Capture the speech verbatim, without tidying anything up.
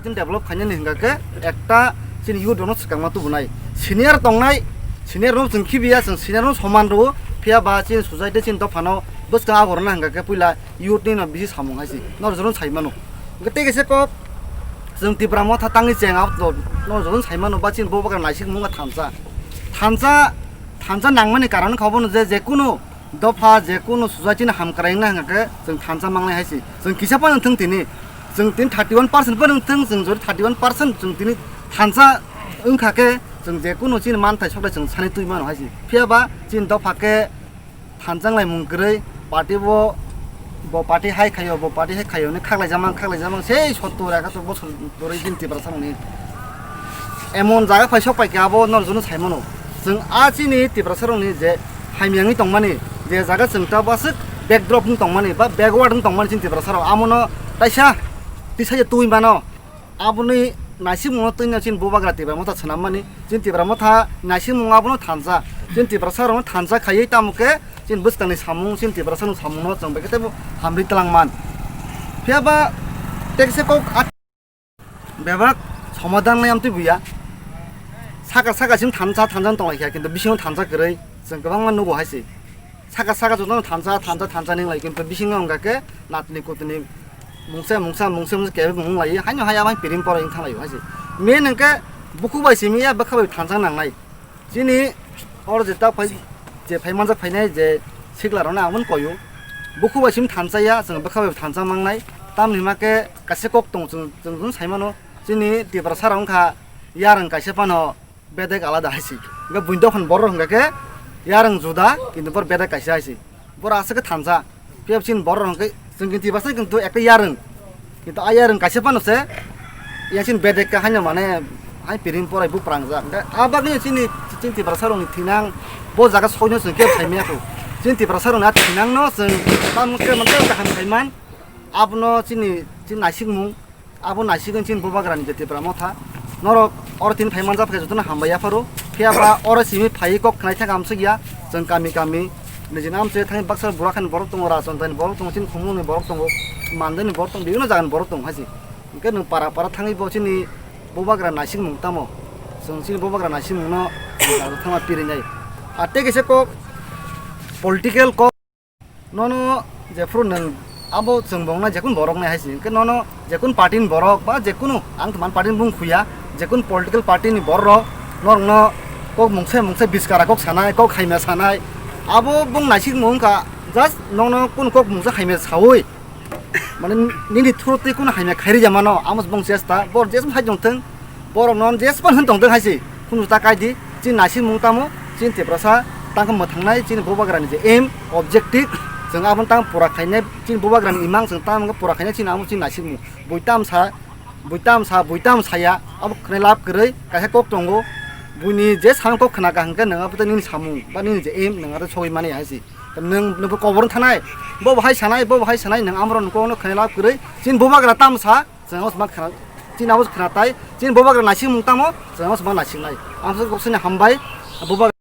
Chini develop khainani hingka khe ekta chini youth rokno swkangma tubunai. Senior tongnai, senior rok chwng khibiya, chwng senior rok soman rwo, phiya ba chini society chini dophano bwskang agorna hingka khe puila youth ni no bisi samung hai se. Nor joron sai mano. Hingke tei kaisa kok chwng Tipra Motha tangwi cheng out no, nor joron sai mano ba chini bo bagra naisik munga thansa. Thansa, thansa nangmani karon kha bono je, je kunu dopha, je kunu society ni hamkraina hingka khe chwng thansa mangnai hai se. Chwng kisa phano thung tini. Chwng tini thirty one percent phano thung, chwng jodi thirty one percent chwng tini thansa wngkha khe chwng je kunu chini manthai sokle chwng sani twi mano hai se. Phiya ba chini dopha khe thansa wnglaimung kwrwi party bo, bo party hai khaio, bo party hai khaio hwnwi khaklai jamang, khaklai jamang sei sottor ekator bosor kwrwi chini Tiprasa rokni. Emon jaga phai sok pai khe abo nor jono sai mano. Chwng a chini Tiprasa rokni je hamya wngwi tongmani, je jaga chwng ta bwswk backdrop wng tongmani ba backward wng tongmani chini Tiprasa rok, amono taisa tisa je twi mano. Aboni naisikmungno twino chini bubagra Tipra Motha swnammani, chini Tipra Motha naisikmung abono thansa, chini Tiprasa rokno thansa khaiwi tamo khe chini bwskangni samung, chini Tiprasa rokni samungno chwng bai khe teibo hamri twlangman. Phiya ba tekse kok Bebak somadan nai amtwi buya. Saka saka sim thansa thansa tong laikha, kintu bisingo thansa kwrwi chwng kwbangma nugo hai se. Saka saka jotono thansa thansa thansa ning lai, kintu bisingo wngkha khe natni kutni mungsa mungsa mungsa mungsa kebeng wng lai. Haino hai amai piring pora wng thang lai hai se. Me nangkhe bukhuk bai simi ya bwkha bai thansa nangnai. Chini oro je ta phai, je phai manjak phainai je sikla rok na ang koyo. Bukhuk bai sim thansa ya, chwng bwkha bai thansa mangnai. Tamni hima khe kaisa kok tong chwng, chwng, chwng sai mano. Chini Tiprasa rok wngkha yarwng kaisa phano bedek alada hai se. Hwnkhe buini dophani borok hwnkha khe yarwng juda, kintu bor bedek kaisa hai se. Bor aswk khe thansa. Phiya chini borok rok hwnkhe chwng kinti basa kintu ekta yarwng. Kintu a yarwng kaisa phano se yang chini bedek ka haino mane hai piring porai bu prangjak. Hwnkhe a bagwi chini, chini Tiprasa rokni thinang bo jaga soino chwng khe phaimaya kho. Chini Tiprasa rokni a thinangno chwng tamo khe mantei kaham khaiman. Abono chini, chini naisikmung. Abo naisigwi chini bubagrani je Tipra Motha. Norok oro tini phai manjak khe jotono hambai yapharo. Phiya ba oro simi phai kok khnai thang amsuk ya. Chwng kami kami nijini amchoi thangwi baksa Burakhani borok tongo, Rajantaini borok tongo, chini Khumulungni borok tongo, Mandaini borok tongo, bibhinno jagani borok tongo hai se. Hwnkhe nwng para para thangwi bo chini bubagra naisigmung tamo. Chwng chini bubagra naisigmungno thangma pirinai. A tei kaisa kok political kok. Nono jephuru nwng abo chwng bongna jekun borok nai hai se, hwnkhe nono jekun party ni borok ba jekunu ang tman party ni bung khuya, jekun political party ni borok rok norokno kok mungsa mungsa biskara kok sanai, kok haimya sanai, abo bung naisik mung wngkha, just nono kunu kok mungsa haimya saui, mane nini through twi kunu haimya khairi ya mano, amo se bung chesta, bor jesma hai tong thwng. Borok no jespan hwn tongthok hai se, khunu ta kai di, chini naisingmung tamo, chini Tiprasa tangkhe mwthangnai, chini bubagrani je aim, objective, chwng abono tang pura khainai, chini bubagrani imang chwng tamo pura khainai, chini amo chini naisingmung. Bui tam sa, bui tam sa, bui tam saya, abo khwnai lab kwrwi, kaisa kok tongo, buini je samung kok khna kaham khe nwng abo tei nini samung, ba nini je aim, nwng aro sogwi mani hai se. Nwng, nwng bo kobor thanai, bo bo hai sanai, bo bo hai sanai, nwng amorok ni kok no khwnai lab kwrwi, chini bubagra tam sa, Chwng abo sma khna, chini abo khna tai, chini bubagra naisingmung tamo, chwng abo sma naisingnai. Ang kok sini hambai, bubagra.